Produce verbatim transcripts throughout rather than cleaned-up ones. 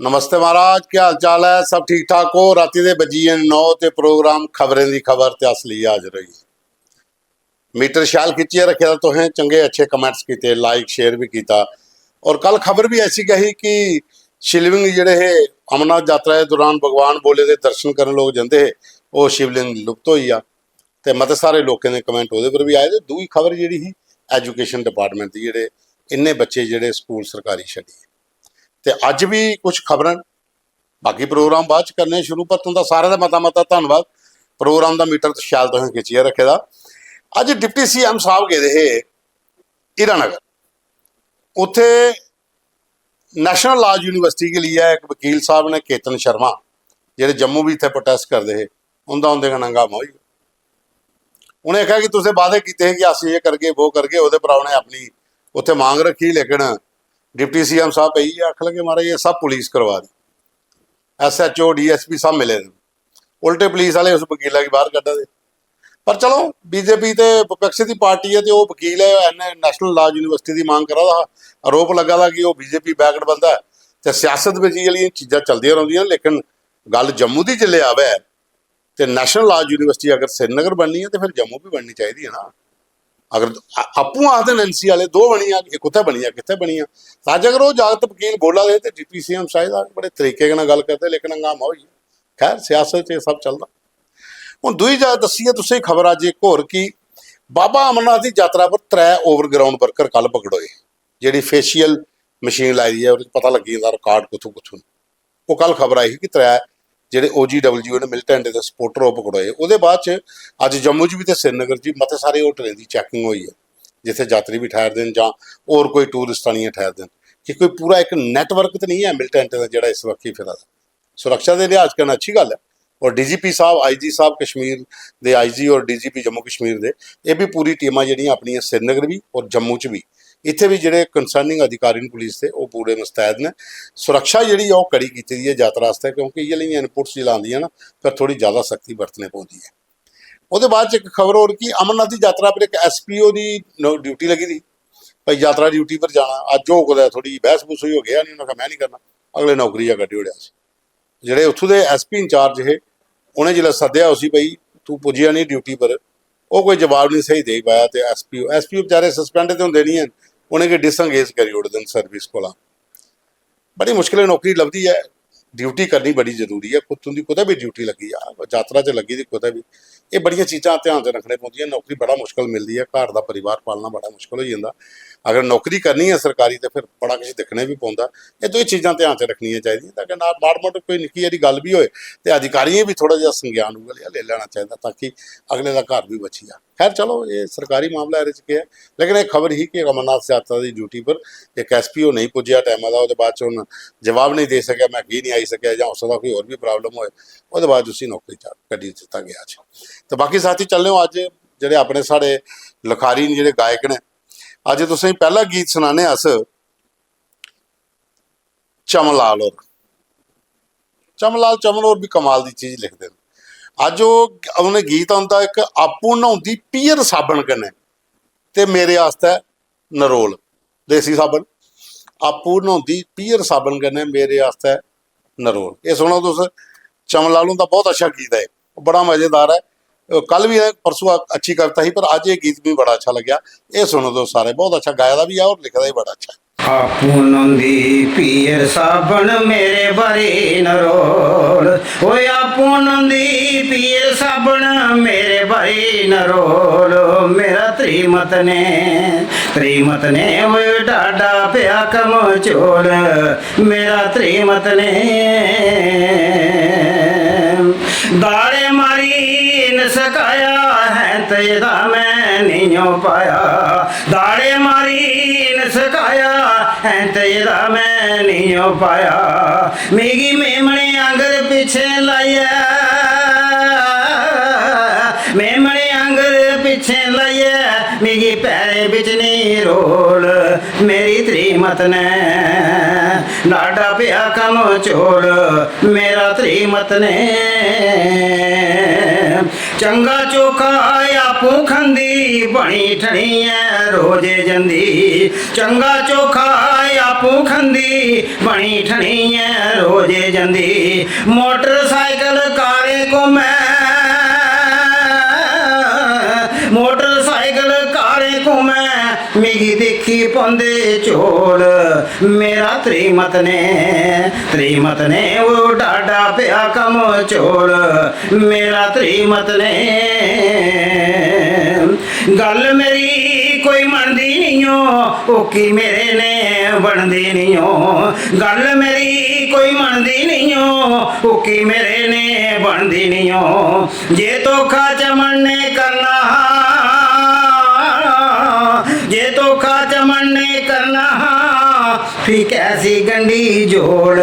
नमस्ते महाराज, केह् हाल चाल ऐ? सब ठीक ठाक ओ? रातीं दे बज्जी गे नौ ते प्रोग्राम खबरें दी खबर ते अस लेइयै हाजर होई। मीटर शैल खिच्चियै रक्खे दा तुसें, चंगे अच्छे कमेंट्स कीते, लाइक शेयर बी कीता। और कल खबर बी ऐसी गै ही कि शिवलिंग जेह्ड़े हे, अमरनाथ यात्रा दे दौरान भगवान भोले दे दर्शन करन लोक जंदे हे, ओह् शिवलिंग लुप्त होई गेआ। ते मते सारे लोकें दे कमेंट ओह्दे पर बी आए। ते दूई खबर जेह्ड़ी ही एजुकेशन डिपार्टमेंट दी, जेह्ड़े इन्ने बच्चे जेह्ड़े स्कूल सरकारी छड्डियै। ते अज्ज बी कुछ खबरां न, बाकी प्रोग्राम बाद च करने शुरू, पर तुं'दा सारें दा मता मता धन्नवाद। प्रोग्राम दा मीटर ते शैल तुसें खिच्चियै रक्खे दा। अज्ज डिप्टी सीएम साहब गेदे हे हीरानगर, उत्थे नेशनल लॉ यूनिवर्सिटी के लिए इक वकील साहब ने, केतन शर्मा, जेह्ड़े जम्मू बी इत्थै प्रोटेस्ट करदे हे, उं'दा उं'दे कन्नै हंगामा होई गेआ। उ'नें आखेआ कि तुसें वादे कीते हे कि अस एह् करगे, वो करगे, ओह्दे पर उ'नें अपनी उत्थै मांग रक्खी, लेकिन डिप्टी सीएम साहब पेई गे आखन लगे, "महाराज, एह् सब पुलिस करवा दी, एसएचओ, डीएसपी सब मिले दे न।" उल्टे पुलिस आह्ले उस वकीला गी बाहर कड्ढा दे। पर चलो, बीजेपी ते विपक्ष दी पार्टी ऐ ते ओह् वकील ऐ, एन-, नेशनल लॉ यूनिवर्सिटी दी मांग करा दा हा, आरोप लग्गा दा कि ओह् बीजेपी बैकड बंदा ऐ। ते सियासत बिच एह् आह्लियां चीजां चलदियां रौंह्दियां, लेकिन गल्ल जम्मू दी जिसलै आवै ते नेशनल लॉ यूनिवर्सिटी अगर श्रीनगर बननी ऐ ते फिर जम्मू बी बननी चाहिदी ऐ ना। अगर आ-, आपूं आखदे न एनसी आह्ले, दो बनी जाग, इक कुत्थै बनी जाग, कित्थै बनी जाग। ते अज्ज अगर ओह् जागत वकील बोला दे ते डीपी सीएम शायद बड़े तरीके कन्नै गल्ल करदे, लेकिन हंगामा होई गेआ। खैर, सियासत च एह् सब चलदा। हून दूई जा दस्सियै तुसें खबर अज्ज इक होर कि बाबा अमरनाथ दी यात्रा पर त्रै ओवरग्राउंड वर्कर कल पकड़ोए, जेह्ड़ी फेशियल मशीन लाई दी ऐ, ओह्दे च पता लग्गी जंदा रिकार्ड कुत्थूं कुत्थूं। ओह् कल खबर आई ही कि त्रै जेह्ड़े ओजीडब्ल्यू न, मिलिटेंट दे सपोर्टर, ओह् पकड़ोए। ओह्दे बाद च अज्ज जम्मू च बी ते श्रीनगर च बी मते सारे होटलें दी चैकिंग होई ऐ, जित्थै यात्री बी ठैरदे न जां होर कोई टूरिस्ट आनियै ठैरदे न, कि कोई पूरा इक नैटवर्क ते निं ऐ मिलिटेंट दा जेह्ड़ा इस बक्खी फिरा दा। सुरक्षा दे लिहाज कन्नै अच्छी गल्ल ऐ। और डीजीपी साहब, आईजी साहब कश्मीर दे, आईजी और डीजीपी जम्मू कश्मीर दे, एह् बी पूरी टीमां जेह्ड़ियां अपनियां श्रीनगर बी और जम्मू च बी, इत्थै बी जेह्ड़े कंसर्निंग अधिकारी न पुलिस दे, ओह् पूरे मुस्तैद न। सुरक्षा जेह्ड़ी ऐ ओह् कड़ी कीती दी ऐ यात्रा आस्तै, क्योंकि इ'यै लेइयां इनपुट्स जिसलै आंदियां ना, फिर थोह्ड़ी ज्यादा सख्ती बरतनी पौंदी ऐ। ओह्दे बाद च इक खबर होर कि अमरनाथ दी यात्रा पर इक एसपीओ दी नौ-, ड्यूटी लगी दी, भाई यात्रा ड्यूटी पर जाना। अज्ज ओह् कुतै थोह्ड़ी बहस बूस होई, ओह् गेआ निं, उ'नें आखेआ, "में निं करना।" अगले नौकरी चा कड्ढी ओड़ेआ उसी। जेह्ड़े उत्थूं दे एसपी इंचार्ज हे, उ'नें जिसलै सद्देआ उसी, "भाई, तूं पुज्जेआ निं ड्यूटी पर," ओह् कोई जवाब निं स्हेई देई पाया। ते एसपीओ, एसपीओ बेचारे सस्पेंड ते होंदे निं हैन, उ'नेंगी डिसएंगेज करी ओड़दे न सर्विस कोला। बड़ी मुश्कलें नौकरी लभदी ऐ। ड्यूटी करनी बड़ी जरूरी ऐ। कुत-, तुं'दी कुतै बी ड्यूटी लग्गी जा, यात्रा च लग्गी दी कुतै बी, एह् बड़ियां चीजां ध्यान च रक्खने पौंदियां। नौकरी बड़ा मुश्कल मिलदी ऐ, घर दा परिवार पालना बड़ा मुश्कल होई जंदा। अगर नौकरी करनी ऐ सरकारी ते फिर बड़ा किश दिक्खने बी पौंदा। एह् दो चीजां ध्यान च रक्खनियां चाहिदियां, ताकि ना माड़ मुट्ट कोई निक्की हारी गल्ल बी होए ते अधिकारियें बी थोह्ड़ा जेहा संज्ञान उ'ऐ लेआ लेई लैना चाहिदा, ताकि अगले दा घर बी बची जा। खैर चलो, एह् सरकारी मामला, एह्दे च केह् ऐ, लेकिन एह् खबर ही कि अमरनाथ यात्रा दी ड्यूटी पर इक एसपीओ नेईं पुज्जेआ टाइमा दा, ओह्दे बाद च उ'न्न जवाब नेईं देई सकेआ, में की निं आई सकेआ जां उस दा कोई होर बी प्रॉब्लम होए, ओह्दे बाद उसी नौकरी चा कड्ढी दित्ता गेआ जी। ते बाकी साथी चलने आं अज्ज जेह्ड़े अपने साढ़े लखारी न, जेह्ड़े गायक न, अज्ज तुसेंगी पैह्ला गीत सनाने अस चमन लाल होर। चमन लाल चमन होर बी कमाल दी चीज लिखदे न। अज्ज ओह्, उ'नें गीत औंदा इक, "आपूं न्हौंदी पीहर साबन कन्नै ते मेरे आस्तै नरोल।" देसी साबन, "आपूं न्हौंदी पीहर साबन कन्नै मेरे आस्तै नरोल।" एह् सुनो तुस, चमन लाल हुंदा बहुत अच्छा गीत ऐ, बड़ा मजेदार ऐ। कल भी, परसों अच्छी कविता ही, पर अज्ज एह् गीत मिगी बड़ा अच्छा लग्गेआ। एह् सुनो तुस सारे, बहुत अच्छा गाए दा बी ऐ और लिखे दा बी बड़ा अच्छा ऐ। आपूं न्हौंदी पीहर साबन मेरे बारी नरोल, ओए आपूं न्हौंदी पीहर साबन मेरे बारी नरोल, मेरा त्रीमत ने, त्रीमत ने ओए डाडा पेआ कमचोल, मेरा त्रीमत ने। दाड़े मारी नसकाया है ते एह्दा में निं पाया, दाड़े मारी नसकाया है ते एह्दा में निं पाया। मिगी मेमने आंगर पिच्छें लाइयै, मेमने आंगर पिच्छें लाइयै, मिगी पैरें बिच निं रोल, मेरी त्रीमत ने। डाडा पेआ कमचोल, मेरा त्रीमत ने। चंगा चोखा आपूं खंदी, बनी ठनी ऐ रोजे जंदी। चंगा चोखा आपूं मूंह खंदी बनी ठनी ऐ, रोजे जंदी मोटरसाइकिल कारें घूमै, मोटरसाइकिल कारें घूमै, मिगी दिक्खी पौंदे चोल। मेरा त्रीमत ने, त्रीमत ने ओह् डाडा पेआ कमचोल। मेरा त्रीमत ने, गल्ल मेरी कोई मनदी निं ओ, ओह्की मेरे ने बनदी निं ओ। गल्ल मेरी कोई मनदी निं ओ, ओह्की मेरे ने बनदी निं ओ। जे धोखा चमन ने करना हा, जे धोखा चमन ने करना हा, फ्ही कैसी गंढी जोड़।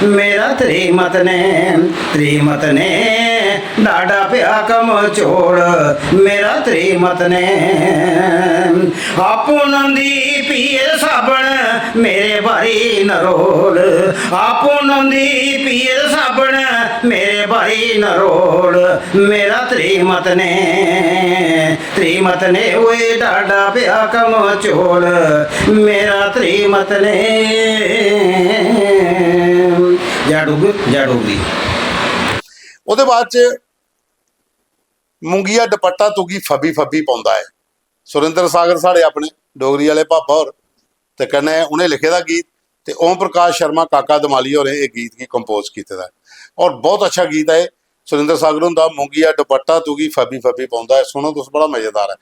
मेरा त्रीमत ने, त्रीमत ने डाडा पेआ कमचोल। मेरा त्रीमत ने, आपूं नौंदी पीर साबन, मेरे बारी नरोल। आपूं नौंदी पीर साबन, मेरे बारी नरोल। मेरा त्रीमत ने, त्रीमत ने ओए डाडा पेआ कमचोल। मेरा त्रीमत ने। जय डुग्गर, जय डोगरी। ओह्दे बाद च मुंगिया दुपट्टा तुगी फब्बी फब्बी पौंदा ऐ। सुरेंद्र सागर साढ़े अपने डोगरी आह्ले भापा होर, ते कन्नै उ'नें लिखे दा गीत, ते ओम प्रकाश शर्मा काका दमाली होरें एह् गीत गी कंपोज कीते दा ऐ। और बहुत अच्छा गीत ऐ एह् सुरेंद्र सागर हुंदा, मुंगिया दुपट्टा तुगी फब्बी फब्बी पौंदा ऐ। सुनो तुस, बड़ा मजेदार ऐ।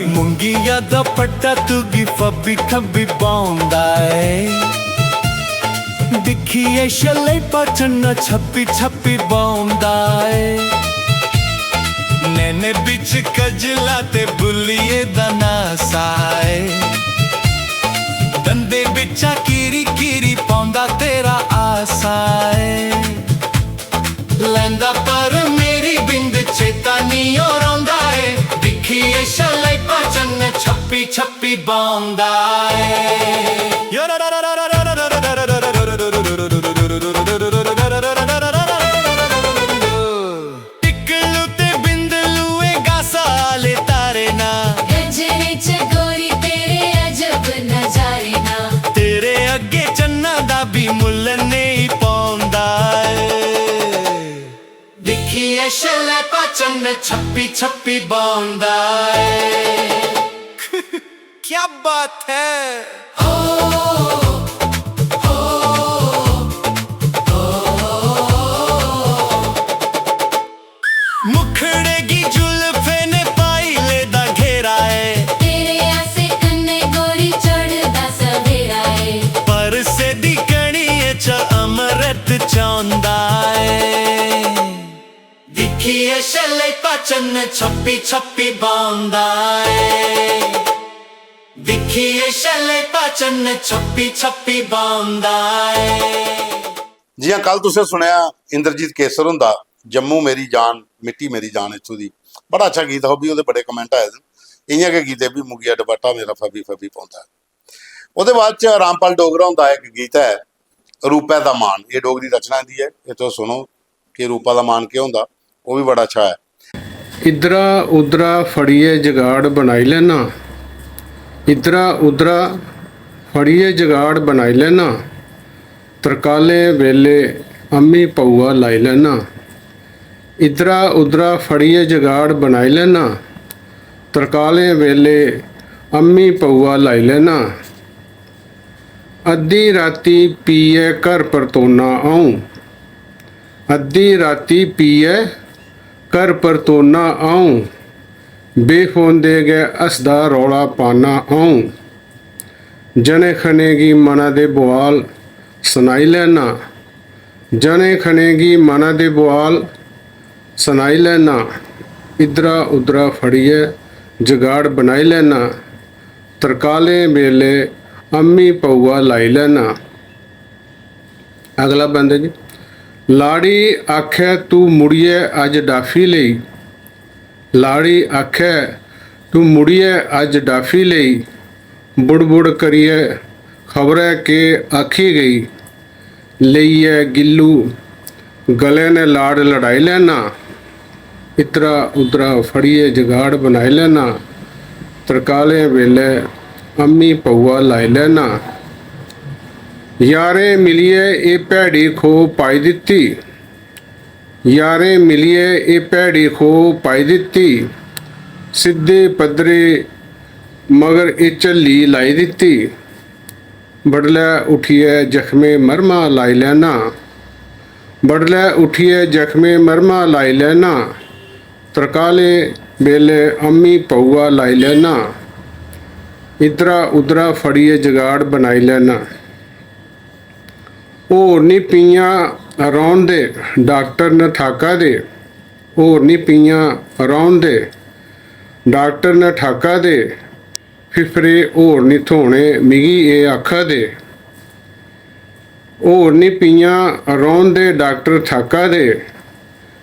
मुंगिया दुपट्टा तुगी फब्बी फब्बी पौंदा ऐ। दिक्खियै छल्ले पाचन छप्पी छप्पी बौंदा ऐ। नैने बिच कजला ते बुल्लिये दा नासा ऐ। दंदे बिचा किरी किरी पौंदा तेरा आसा ऐ। लैंदा पर मेरी बिंद चेता निं ओ रौंदा ऐ। दिक्खियै छल्ले पाचन छप्पी छप्पी बौंदा ऐ। टिकलू ते बिंदलू ए गासा आह्ले तारे ना। गजरे च गोरी तेरे अजब नजारे ना। तेरे अग्गे चन्ना दा बी मुल्ल नेईं पौंदा ऐ। दिक्खियै छल्ले पाचन छप्पी छप्पी बौंदा ऐ। क्या बात है। मुखड़े गी जुल्फे ने पाई लेदा घेरा ऐ। तेरे आसे कन्ने गोरी चढ़दा सवेरा ऐ। परसे दी कणिये च अमृत चौंदा ऐ। दिक्खियै छल्ले पाचन छप्पी छप्पी बौंदा ऐ। दिक्खियै छल्ले पाचन छप्पी छप्पी बौंदा ऐ। जियां कल तुसें सुनेआ इंद्रजीत केसर हुंदा जम्मू मेरी जान, मिट्टी मेरी जान इत्थूं दी, बड़ा अच्छा गीत हा, ओह् बी ओह्दे बड़े कमेंट आए दे न। इ'यां गै गीते बी मुगिया दुपट्टा मेरा फबी फबी पौंदा ऐ। ओह्दे बाद च रामपाल डोगरा हुंदा इक गीत ऐ रूपै दा मान, एह् डोगरी रचना इंदी ऐ, एह् तुस सुनो कि रूपा दा मान केह् होंदा, ओह् बी बड़ा अच्छा ऐ। इद्धरा उद्धरा फड़ियै जगाड़ बनाई लैन्ना, इद्धरा उद्धरा फड़ियै जगाड़ बनाई लैन्ना, तरकालें बेल्लै अम्मी पौआ लाई लैन्ना। इद्धरा उद्धरा फड़ियै जगाड़ बनाई लैन्ना, तरकालें बेल्लै अम्मी पौआ लाई लैन्ना। अद्धी रातीं पीयै घर परतोन्ना अ'ऊं, अद्धी रातीं पीयै घर परतोन्ना अ'ऊं, बेफोंदे गै हसदा रौला पान्ना अ'ऊं। जने खने गी मना दे बुआल सनाई लैन्ना, जने खने गी मना दे बुआल सनाई लैन्ना, इद्धरा उद्धरा फड़ियै जगाड़ बनाई लैन्ना, तरकालें बेल्लै अम्मी पौआ लाई लैन्ना। अगला बंद जी, लाड़ी आखै तू मुड़ियै अज्ज डाफी लेई, लाड़ी आखै तू मुड़ियै अज्ज डाफी लेई, बुड़बुड़ करियै खबरै केह् आखी गेई, लेइयै गिल्लू गले नै लाड़ लड़ाई लैन्ना, इद्धरा उद्धरा फड़ियै जगाड़ बनाई लैन्ना, तरकालें बेल्लै अम्मी पौआ लाई लैना। यारें मिलियै एह् भैड़ी खो पाई दित्ती। यारें मिलियै एह् भैड़ी खो पाई दित्ती। सिद्धे पद्धरे मगर एह् झल्ली लाई दित्ती। बडलै उट्ठियै जख्में मरमा लाई लैना। बडलै उट्ठियै जख्में मरमा लाई लैना। तरकालें बेल्लै अम्मी पौआ लाई लैना। इद्धरा उद्धरा फड़ियै जगाड़ बनाई लैना। होर निं पीआं रौह्न दे, डाक्टर न ठाका दे। होर निं पीआं रौह्न दे, डाक्टर न ठाका दे। फिफरे होर निं थ्होने, मिगी एह् आखा दे। होर निं पीआं रौह्न दे, डाक्टर ठाका दे।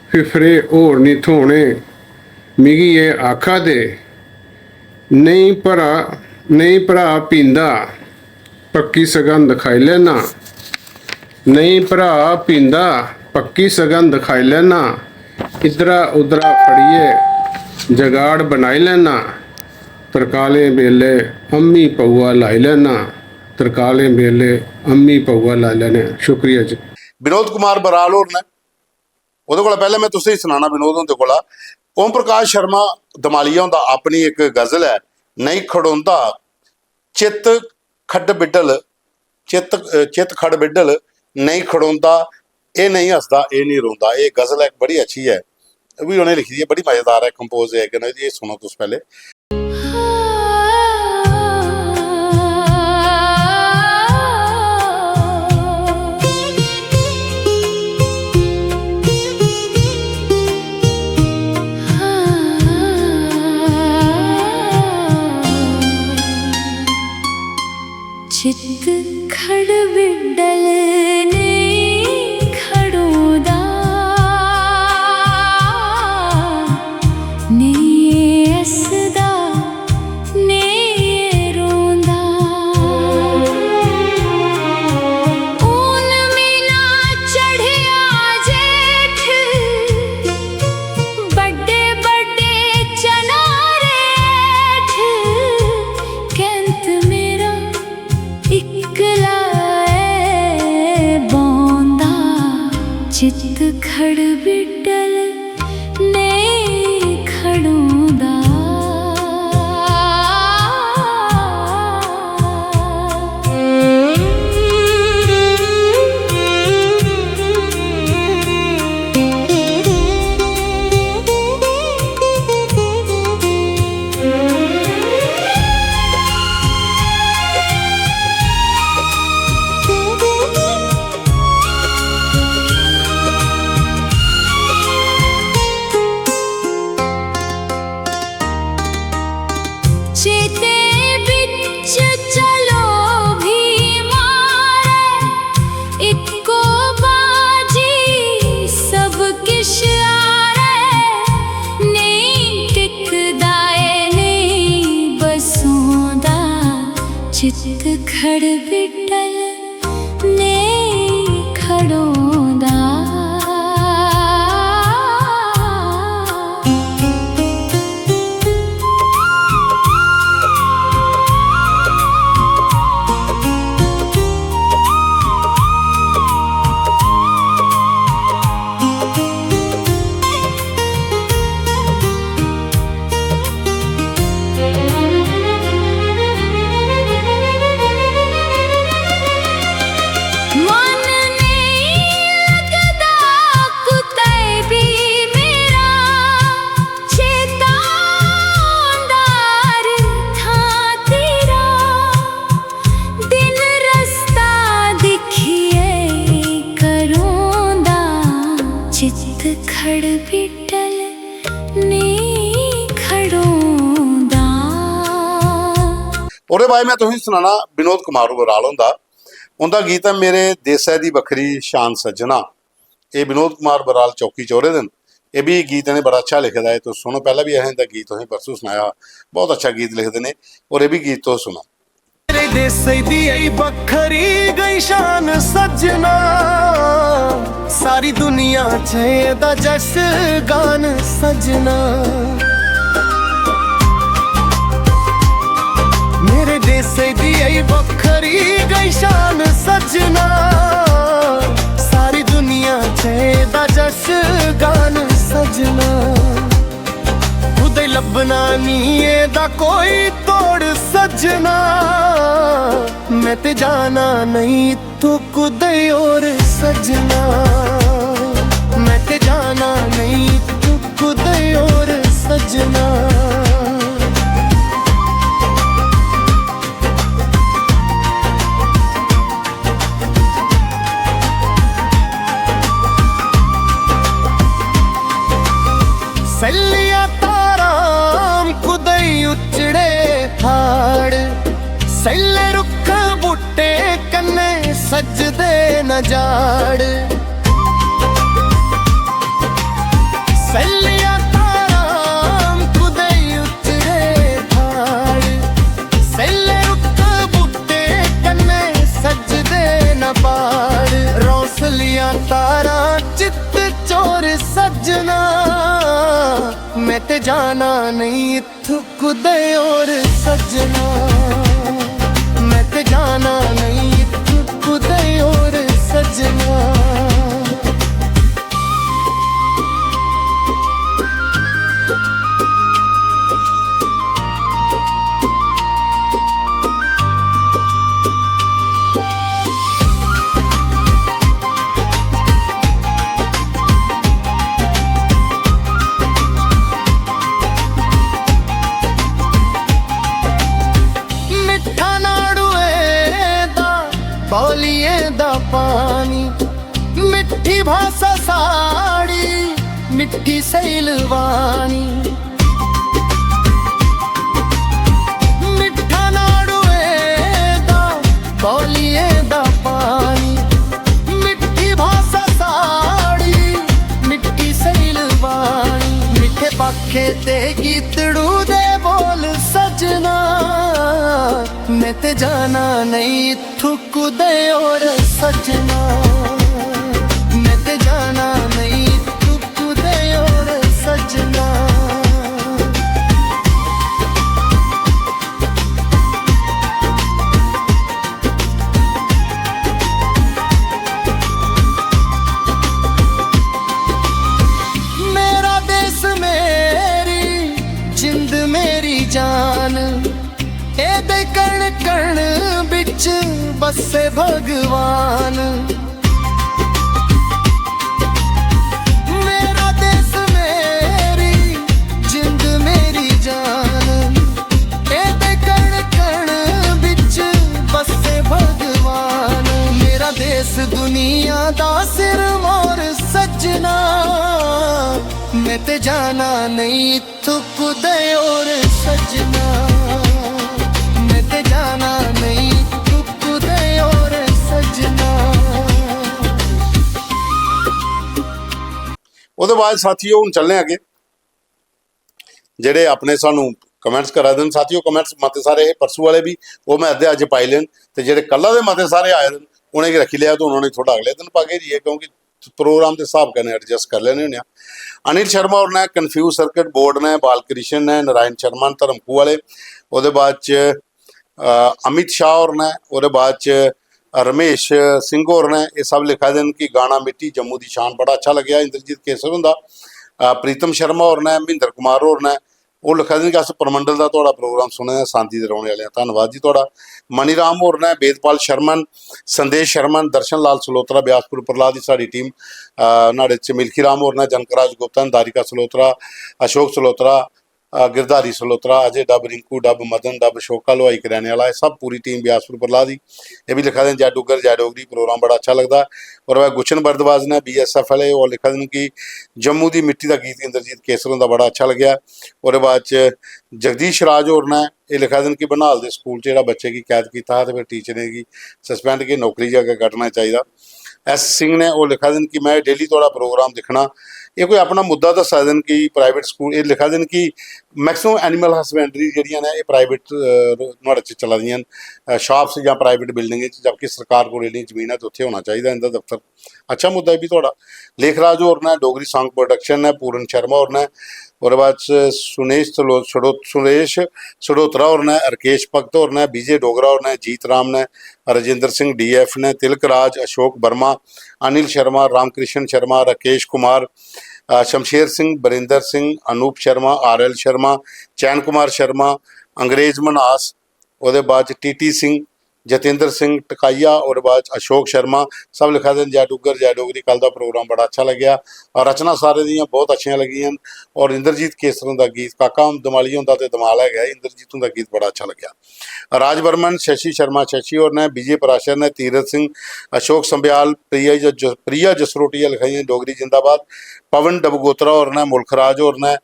फिफरे होर निं थ्होने, मिगी एह् आखा दे। नेईं भरा, नेईं भ्राऽ पींदा, पक्की सगंध खाई लैना। नेईं भ्राऽ पींदा, पक्की सगंध खाई लैना। इद्धरा उद्धरा फड़ियै जगाड़ बनाई लैना। तरकालें बेल्लै अम्मी पौआ लाई लैना। तरकालें बेल्लै अम्मी पौआ लाई लैने। शुक्रिया जी। विनोद कुमार बराल होर न। ओह्दे कोला पैह्लें में तुसेंगी सनाना विनोद हुंदे कोला, ओम प्रकाश शर्मा दमालिया हुंदा अपनी इक गजल ऐ, नेईं खड़ोंदा चित्त खड्ड बिड्डल, चित्त, चित्त खड़ बिड्डल, नेईं खड़ोंदा, एह् नेईं हसदा, एह् नेईं रोंदा। एह् गजल इक बड़ी अच्छी ऐ, एह् बी उ'नें लिखी दी ऐ, बड़ी मजेदार ऐ, कंपोज ऐ इक, एह् सुनो तुस पैह्ले। चित खड़ बिडल नेईं खड़ोदा, नेईं हसदा, नेईं रोंदा। हून मीना चढ़ेआ जेठ, बड्डे बड्डे चनारे हेठ, कैंत मेरा इक्कला ऐ बौंदा। चित खड़ बिडल नेईं खड़ोंदा। चेते बिच चलो भी मारै, इक्को बाजी सब किश हारै। नेईं टिकदा ऐ नेईं बसोंदा, चित्त खड़ बिटल नेईं खड़ोंदा। मन नेईं लगदा कुतै बी मेरा, चेता औंदा हर थां तेरा। दिन रस्ता दिक्खियै करोंदा, चित्त खड़ बिटल नेईं खड़ोंदा। ओह्दे बाद में तुसेंगी सनाना विनोद कुमार बराल हुंदा, उं'दा गीत ऐ मेरे देसै दी बक्खरी शान सज्जना। एह् विनोद कुमार बराल चौकी चौरे दे न। एह् बी गीत इ'नें बड़ा अच्छा लिखे दा ऐ, तुस सुनो। पैह्लें बी असें इं'दा गीत तुसेंगी परसों सनाया, बहुत अच्छा गीत लिखदे न। होर एह् बी गीत तुस सुनो। तेरे देसै दी आई बक्खरी गई शान सज्जना, सारी दुनिया च एह्दा जश गान सज्जना। सदी आई बखरी गई शान सजना, सारी दुनिया च एदा जश गान सजना। कुदै लब्भना नी एदा कोई तोड़ सजना, मैं ते जाना नहीं तू कुदै और सजना, मैं ते जाना नहीं तू कुदै और सजना। सैल्लिया तारां कुदै उच्चड़े थाड़, सैल्ले रुक्ख बूटे कन्नै सजदे न जाड़। सैल्लिया तारां कुदै उच्चड़े थाड़, सैल्ले रुक्ख बूटे कन्नै सजदे न बाड़। रौंसलियां तारां चित्त चोर सजना, मैं ते जाना नहीं इत्थू कुदै और सजना, मैं ते जाना नहीं इत्थू कुदै और सजना। मिट्ठा नाड़ुए दा, बौलियें दा पानी, मिट्ठी भाशा साढ़ी, मिट्ठी सैलवानी। मिट्ठा नाड़ुए दा, बौलियें दा पानी, मिट्ठी भाशा साढ़ी, मिट्ठी सैलवानी। मिट्ठे पाखे ते गीतड़ू दे बोल सजना, मैं ते जाना नहीं इत्थू कुदै और सजना, मैं ते जाना नहीं इत्थू कुदै और सजना। मेरा देश मेरी जिंद मेरी जान, एदे कण कण बिच बस्से भगवान। मेरा देश मेरी जिंद मेरी जान, एदे कण कण बिच बस्से भगवान। मेरा देश दुनिया दा सिरमौर सजना, मैं ते जाना नहीं इत्थू कुदै और सजना, मैं ते जाना नहीं इत्थू कुदै और सजना। ओह्दे बाद साथियो, हून चलने अग्गें। जेह्ड़े अपने सानू कमेंट्स करा दे न साथियो, कमेंट्स मते सारे हे परसों वाले भी, ओह् मैं अद्धे अज्ज पाई ले न। ते जेह्ड़े कल्ला दे मते सारे आए दे न, उ'नेंगी रक्खी लेआ, ते हून उ'नेंगी थोह्ड़ा अगले दिन पागे जाइयै, क्योंकि प्रोग्राम दे स्हाब कन्नै एडजस्ट करी लैने होन्ने आं। अनिल शर्मा होर ने कन्फ्यूज सर्किट बोर्ड ने, बालकृष्ण ने, नारायण शर्मा न धर्मकू आह्ले, ओह्दे बाद च, अ, अमित शाह होर ने, ओह्दे बाद च रमेश सिंह होर ने, एह् सब लिखा दे न कि गाना मिट्टी जम्मू दी शान बड़ा अच्छा लग्गेआ इंद्रजीत केसर हुंदा। अ, प्रीतम शर्मा होर ने, महेंद्र कुमार होर ने, ओह् लिखा दे न कि अस परमंडल दा थुआढ़ा प्रोग्राम सुने दा, सांदी दे रौह्ने आह्ले आं। धन्नवाद जी थुआढ़ा। मणिराम होर ने, वेदपाल शर्मन, संदेश शर्मन, दर्शन लाल सलोत्रा, ब्यासपुर प्रहलाद दी साढ़ी टीम, अ, न्हाड़े च मिल्खी राम होर ने, जनकराज गुप्ता न, दारिका सलोत्रा, अशोक सलोत्रा, अ, गिरधारी सलोत्रा, अजय डब, रिंकू डब, मदन डब, शोका हलवाई, करेआने आह्ला, एह् सब पूरी टीम ब्यासपुर प्रहलाद दी। एह् बी लिखा दे न, "जय डुग्गर, जय डोगरी, प्रोग्राम बड़ा अच्छा लगदा।" और वह गुलशन भारद्वाज ने, बीएसएफ आह्ले, ओह् लिखा दे न कि जम्मू दी मिट्टी दा गीत इंद्रजीत केसर हुंदा बड़ा अच्छा लग्गेआ। ओह्दे बाद च जगदीश राज होर ने एह् लिखा दे न कि बनिहाल दे स्कूल च जेह्ड़ा बच्चे गी कैद कीता हा ते फिर टीचरें गी सस्पेंड की नौकरी च अग्गें कड्ढना चाहिदा। एस सिंह ने ओह् लिखा दे न कि "मैं डेली थुआढ़ा प्रोग्राम दिक्खना, एह् कोई अपना मुद्दा दस्सा दे न कि प्राइवेट स्कूल, एह् लिखा दे न कि मैक्सिमम एनिमल हस्बैंडरी जेह्ड़ियां न, एह् प्राइवेट नुहाड़े च चला दियां न, शाप्स जां प्राइवेट बिल्डिंगें च, जबकि सरकार कोल जेह्ड़ी जमीन ऐ ते उत्थै होना चाहिदा इं'दा दफ्तर। अच्छा मुद्दा एह् बी थुआढ़ा। लेखराज होर न, डोगरी सांग प्रोडक्शन न, पूरन शर्मा होर न, ओह्दे बाद च सुनेश सलो-, सड़ो-, सुरेश सड़ोत्रा होर न, रकेश भगत होर न, विजय डोगरा होर न, जीत राम न, राजेंद्र सिंह डीएफ न, तिलक राज, अशोक वर्मा, अनिल शर्मा, रामकृष्ण शर्मा, राकेश कुमार, अ, शमशेर सिंह, बरिंदर सिंह, अनूप शर्मा, आर एल शर्मा, चैन कुमार शर्मा, अंग्रेज मन्हास, ओह्दे बाद च टी टी सिंह, जतिंदर सिंह टकाइया, ओह्दे बाद च अशोक शर्मा, सब लिखा दे न, "जय डुग्गर, जय डोगरी, कल दा प्रोग्राम बड़ा अच्छा लग्गेआ।" और रचना सारे दियां बहुत अच्छियां लग्गियां न। और इंद्रजीत केसर हुंदा गीत, काका दमाली हुंदा ते दमाल है गै, इंद्रजीत हुंदा गीत बड़ा अच्छा लग्गेआ। राज बर्मन, शशि शर्मा शशि होर ने, विजय पराशर ने, तीरथ सिंह, अशोक संब्याल, प्रिया ज-, ज-, प्रिया जसरोटिया लिखा दियां, "डोगरी जिंदाबाद।" पवन डबगोत्रा होर ने, मुल्खराज होर ने,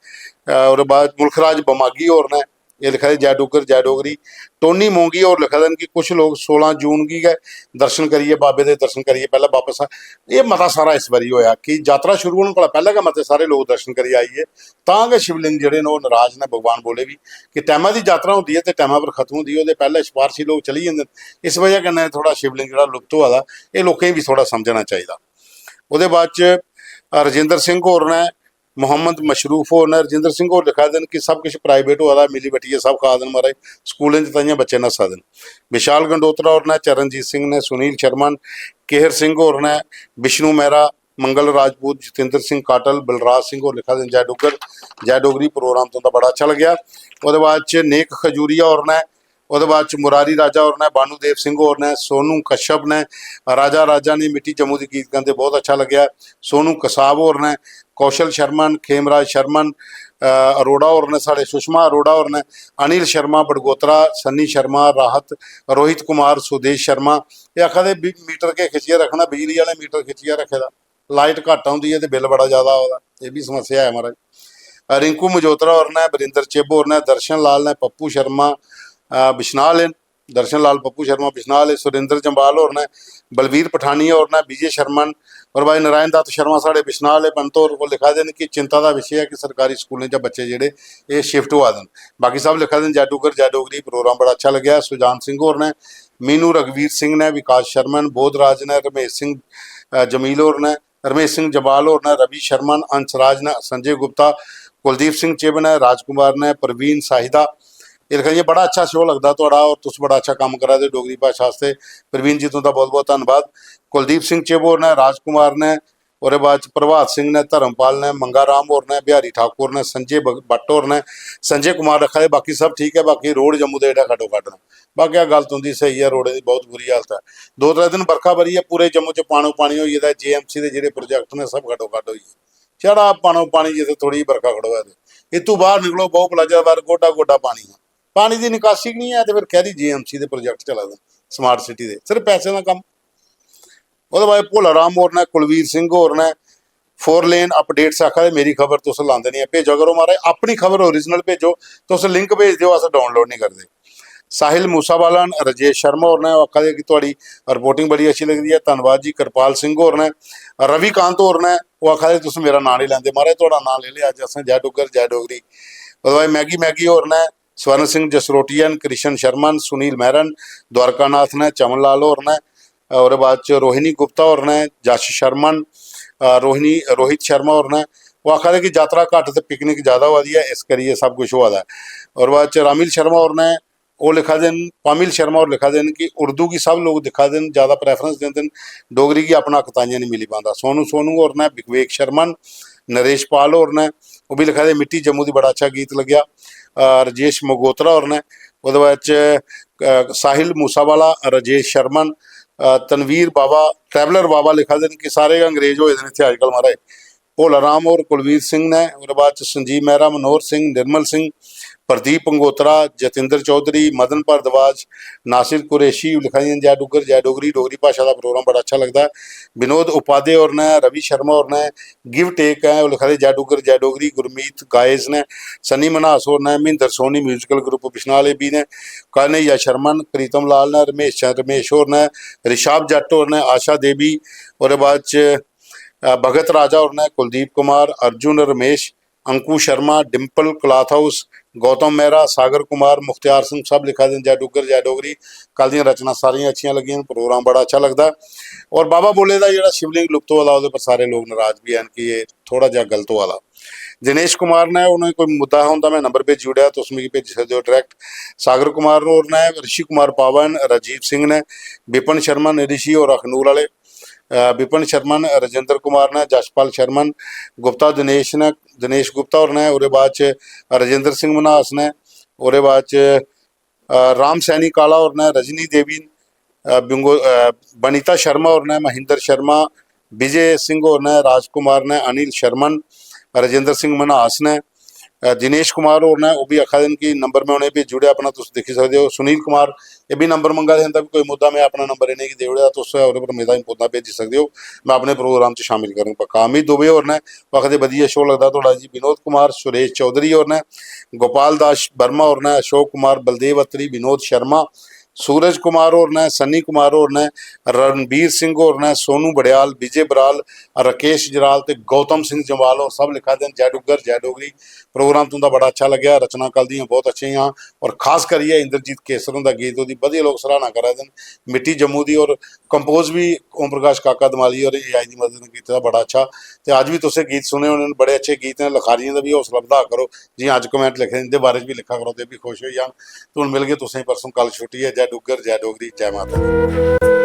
अ, ओह्दे बाद मुल्खराज बमागी होर ने, एह् लिखा दे, "जय डुग्गर, जय डोगरी।" टोनी मोंगी होर लिखा दे न कि कुछ लोक सोलां जून गी गै दर्शन करियै, बाबे दे दर्शन करियै पैह्लें बापस आ-, एह् मता सारा इस बारी होएआ कि जातरा शुरू होने कोला पैह्लें गै मते सारे लोक दर्शन करियै आई गे, तां गै शिवलिंग जेह्ड़े न ओह् नराज न भगवान भोले बी कि टैमा दी जातरा होंदी ऐ ते टैमा पर खत्म होंदी ऐ, ओह्दे पैह्लें शपारशी लोक चली जंदे न। इस बजह कन्नै थोह्ड़ा शिवलिंग जेह्ड़ा लुप्त होआ दा, एह् लोकें गी बी थोह्ड़ा समझना चाहिदा। ओह्दे बाद च, अ, राजेंद्र सिंह होर न, मोहम्मद मशरूफ होर न, राजेंद्र सिंह होर लिखा दे न कि सब किश प्राइवेट होआ दा, मिली बट्टियै सब खा दे न महाराज, स्कूलें च ताइयें बच्चे नस्सा दे न। विशाल गंडोत्रा होर न, चरणजीत सिंह न, सुनील शर्मा न, केहर सिंह होर न, विष्णु मेहरा, मंगल राजपूत, जतिंदर सिंह काटल, बलराज सिंह होर लिखा दे न, "जय डुग्गर, जय डोगरी, प्रोग्राम तुं'दा बड़ा अच्छा लग्गेआ।" ओह्दे बाद च नेक खजूरिया होर न, ओह्दे बाद च मुरारी राजा होर न, भानु देव सिंह होर न, सोनू कश्यप न, "राजा राजा ने मिट्टी जम्मू दी" गीत गांदे, बहुत अच्छा लग्गेआ। सोनू कसाब होर न, कौशल शर्मा न, खेमराज शर्मा न, अ, अरोड़ा होर न, साढ़े सुषमा अरोड़ा होर न, अनिल शर्मा बड़गोत्रा, सन्नी शर्मा, राहत, रोहित कुमार, सुदेश शर्मा। एह् आखा दे बी-, मीटर केह् खिच्चियै रक्खना, बिजली आह्ले मीटर खिच्चियै रक्खे दा, लाइट घट्ट औंदी ऐ ते बिल बड़ा ज्यादा आवा दा, एह् बी समस्या ऐ महाराज। अ, रिंकू मजोत्रा होर न, बरिंदर चिब होर न, दर्शन लाल न, पप्पू शर्मा, अ, बिश्नाल न, दर्शन लाल पप्पू शर्मा बिश्नाल, सुरेंद्र जम्वाल होर न, बलबीर पठानिया होर न, विजय शर्मा न, और भाई नारायण दत्त शर्मा साढ़े बिश्नाल, पंत होर, ओह् लिखा दे न कि चिंता दा विशे ऐ कि सरकारी स्कूलें च बच्चे जेह्ड़े एह् शिफ्ट होआ दे न। बाकी सब लिखा दे न, "जय डुग्गर, जय डोगरी, प्रोग्राम बड़ा अच्छा लग्गेआ।" सुजान सिंह होर न, मीनू रघुवीर सिंह न, विकास शर्मा न, बोध राज न, रमेश सिंह, अ, जमील होर न, रमेश सिंह जम्वाल होर न, रवि शर्मा न, हंसराज न, संजय गुप्ता, कुलदीप सिंह चिब न, राजकुमार न, प्रवीण साहिदा, एह् लिखा दे, "बड़ा अच्छा शो लगदा थुआढ़ा और तुस बड़ा अच्छा कम्म करा दे डोगरी भाशा आस्तै।" प्रवीण जी, तुं'दा बहुत बहुत धन्नबाद। कुलदीप सिंह चिब होर न, राजकुमार न, ओह्दे बाद च प्रभात सिंह न, धर्मपाल न, मंगा राम होर न, बिहारी ठाकुर न, संजय ब-, भट्ट होर न, संजय कुमार आखा दे, "बाकी सब ठीक ऐ, बाकी रोड जम्मू दे जेह्ड़ा खड्डो खड्ड न।" बाकी गल्ल तुं'दी स्हेई ऐ, रोडें दी बहुत बुरी हालत ऐ। दो त्रै दिन बरखा बरी ऐ, पूरे जम्मू च पानो पानी होई गेदा ऐ, जे एम सी दे जेह्ड़े प्रोजेक्ट न, सब खड्डो खड्ड होई गे। छड़ा पानो पानी, जित्थै थोह्ड़ी बरखा खड़ोऐ ते इत्थूं बाह्र निकलो, बहु प्लाजा बाह्र गोडा गोडा पानी ऐ। पानी दी निकासी गै निं ऐ ते फिर कैह्दी जे एम सी दे प्रोजेक्ट चला दे न, स्मार्ट सिटी दे, सिर्फ पैसें दा कम्म। ओह्दे बाद भोला राम होर न, कुलवीर सिंह होर न, फोर लेन अपडेट्स आखा दे, "मेरी खबर तुस लांदे निं ऐ।" भेजा करो महाराज, अपनी खबर ओरिजिनल भेजो, तुस लिंक भेजदे ओ, अस डाउनलोड निं करदे। साहिल मूसावाला न, राजेश शर्मा होर न, ओह् आखा दे कि थुआढ़ी रिपोर्टिंग बड़ी अच्छी लगदी ऐ, धन्नवाद जी। कृपाल सिंह होर न, रविकांत होर न, ओह् आखा दे, "तुस मेरा नांऽ निं लैंदे।" महाराज, थुआढ़ा नांऽ लेई लेआ अज्ज असें, जय डुग्गर, जय डोगरी। ओह्दे बाद मैगी मैगी होर न, स्वर्ण सिंह जसरोटिया न, कृष्ण शर्मा न, सुनील मेहरा न, द्वारकानाथ न, चमन लाल होर न, ओह्दे बाद च रोहिणी गुप्ता होर न, जश शर्मा न, अ, रोहिणी, रोहित शर्मा होर न। ओह् आखा दे कि जातरा घट्ट ते पिकनिक ज्यादा होआ दी ऐ, इस करियै सब कुछ होआ दा ऐ। ओह्दे बाद च रामिल शर्मा होर न, ओह् लिखा दे न, पामिल शर्मा होर लिखा दे न कि उर्दू गी सब लोक दिक्खा दे न, ज्यादा प्रेफरेंस दिंदे न, डोगरी गी अपना हक ताइयें निं मिली पांदा। सोनू सोनू होर न, विवेक शर्मा न, नरेश पाल होर न, ओह् बी लिखा दे, "मिट्टी जम्मू दी बड़ा अच्छा गीत लग्गेआ।" अ, राजेश मगोत्रा होर न, ओह्दे बाद च, अ, साहिल मूसावाला, राजेश शर्मन, अ, तनवीर बाबा, ट्रैवलर बाबा लिखा दे न कि सारे गै अंग्रेज होए दे न इत्थै अजकल महाराज। भोला राम होर, कुलवीर सिंह ने, ओह्दे बाद च संजीव मेहरा, मनोहर सिंह, निर्मल सिंह, प्रदीप पंगोत्रा, जतिंदर चौधरी, मदन भारद्वाज, नासिर कुरैशी लिखा दियां, "जय डुग्गर, जय डोगरी, डोगरी भाशा दा प्रोग्राम बड़ा अच्छा लगदा ऐ।" विनोद उपाध्याय होर ने, रवि शर्मा होर ने, गिव टेक ऐ, ओह् लिखा दे, "जय डुग्गर, जय डोगरी।" गुरमीत गायज ने, सन्नी मन्हास होर ने, महेंद्र सोनी म्यूजिकल ग्रुप बिश्नाह आह्ले बी ने, कन्हैया शर्मा न, प्रीतम लाल ने, रमेश चंद रमेश होर ने, रिशाब जट्ट होर ने, आशा देवी, ओह्दे बाद च अ, भगत राजा होर न, कुलदीप कुमार, अर्जुन, रमेश, अंकु शर्मा, डिम्पल, क्लॉथ हाउस, गौतम मेहरा, सागर कुमार, मुख्तियार सिंह, सब लिखा दे न, "जय डुग्गर, जय डोगरी।" कल दियां रचनां सारियां अच्छियां लग्गियां न, प्रोग्राम बड़ा अच्छा लगदा ऐ। और बाबा बोले दा जेह्ड़ा शिवलिंग लुप्त होआ दा, ओह्दे पर सारे लोक नाराज बी हैन कि एह् थोह्ड़ा जेहा गलत होआ दा। दिनेश कुमार ने, उ'नें कोई मुद्दा हा उं'दा, में नंबर भेजी ओड़ेआ, तुस मिगी भेजी सकदे ओ डायरैक्ट। सागर कुमार होर ने, रिशी कुमार पावन, राजीव सिंह ने, विपिन शर्मा ने, रिशी होर अखनूर आह्ले, अ, विपिन शर्मा न, राजेंद्र कुमार न, जशपाल शर्मा न, गुप्ता दिनेश न, दिनेश गुप्ता होर न, ओह्दे बाद च राजेंद्र सिंह मन्हास न, ओह्दे बाद च, अ, राम सैनी काला होर न, रजनी देवी न, अ, बिंगो-, अ, बनीता शर्मा होर न, महेंद्र शर्मा, विजय सिंह होर न, राजकुमार न, अनिल शर्मा न, राजेंद्र सिंह मन्हास न, अ, दिनेश कुमार होर न, ओह् बी आखा दे न कि नंबर में उ'नेंगी भेजी ओड़ेआ अपना, तुस दिक्खी सकदे ओ। सुनील कुमार, एह् बी नंबर मंगा दे, इं'दा बी कोई मुद्दा, में अपना नंबर इ'नेंगी देई ओड़ेआ, तुस ओह्दे पर मेरा मुद्दा भेजी सकदे ओ, में अपने प्रोग्राम च शामिल करङ पक्का। अमित दुबे होर न, ओह् आखदे, "बधिया शो लगदा थुआढ़ा जी।" विनोद कुमार, सुरेश चौधरी होर न, गोपाल दास वर्मा होर न, अशोक कुमार, बलदेव अत्री, विनोद शर्मा, सूरज कुमार होर न, सन्नी कुमार होर न, रणबीर सिंह होर न, सोनू बड़ियाल, विजय बराल, राकेश जराल ते गौतम सिंह जम्वाल होर सब लिखा दे न, "जय डुग्गर, जय डोगरी।" प्रोग्राम तुं'दा बड़ा अच्छा लग्गेआ, रचना कल दियां बहुत अच्छियां हियां, और खास करियै इंद्रजीत केसर हुंदा गीत, ओह्दी बधिया लोक सराहना करा दे न, "मिट्टी जम्मू दी", और कंपोज बी ओम प्रकाश काका दमाली होर एआई दी मदद कन्नै कीते दा, बड़ा अच्छा। ते अज्ज बी तुसें गीत सुने होने न, बड़े अच्छे गीत न, लखारियें दा बी हौसला बधा करो, जि'यां अज्ज कमेंट लिखे दे, इं'दे बारे च बी लिखा करो, ते बी खुश होई जान। ते हून मिलगे तुसें परसों, कल छुट्टी ऐ। जय डुग्गर, जय डोगरी, जय माता दी।